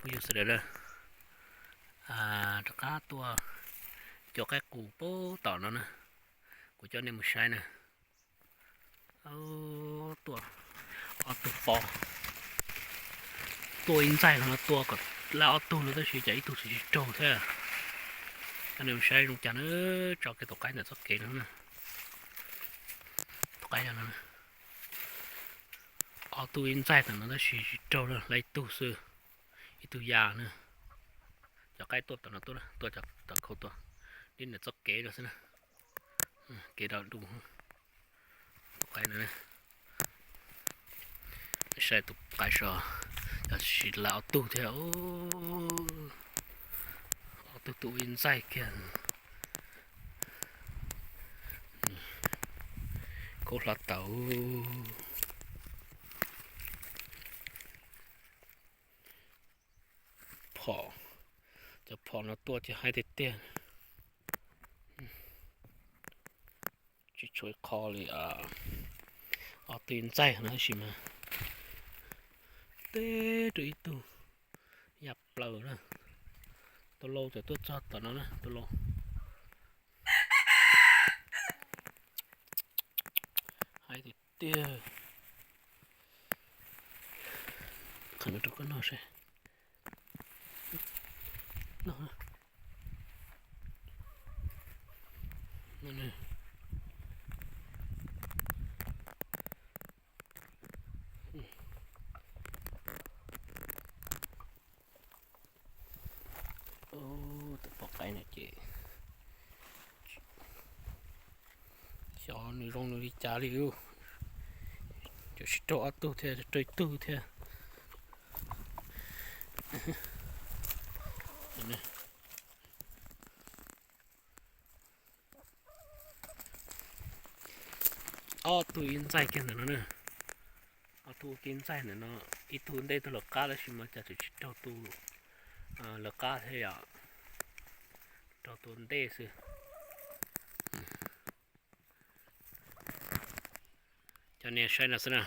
phooj ywg sawv daws na, rov qab tuaj cov qaib qus pab tom no na, kuv coj nej mus saib na. Tuaj ob tug pov, tuaj ib ntxaig no tuaj kom lab ob tug no tab sis cas ib tug tsis raug thiab. Coj nej mus saib zoo cas na, tso kiag tus qaib ntawm txoj kev no na. Tus qaib no, ob tug ib ntxaig tam no tab sis tsis raug na, lab ib tug xwb, ib tug ya na. Cov qaib tuaj tom no tuaj, tuaj tom khau tuaj, nyob ntawm txoj kev no xwb na. Kev dog du. Tus qaib no, saib tus qaib so, cov sis lab ob tug thiab. Ob tug tuaj ib ntxaig kiag. Khaub hlab tawv. Phom, cov phom no tuaj ces haib tiag tiag. Tsis tshuav qho li, ob tug ib ntxaig no tab sis mas teb rau ib tug ya plaws na. Tus lau txawm tuaj txog tom no na, tus lau. Haib tiag tiag. Qhov no rau koj noj seb. Tus poj qaib no ces xyov nws zoo nws li cas li. Cov sis raug ob tug thiab, raug ib tug thiab. Ob tug ib ntxaig kiag ntawm no na. Ob tug ua ke ntxaig ntawm no, ib tug ntej tug lawv qab tab sis mas cas tseem tsis raug tus lawv qab thiab yom. Raug tus ntej xwb. Coj nej saib no xwb na.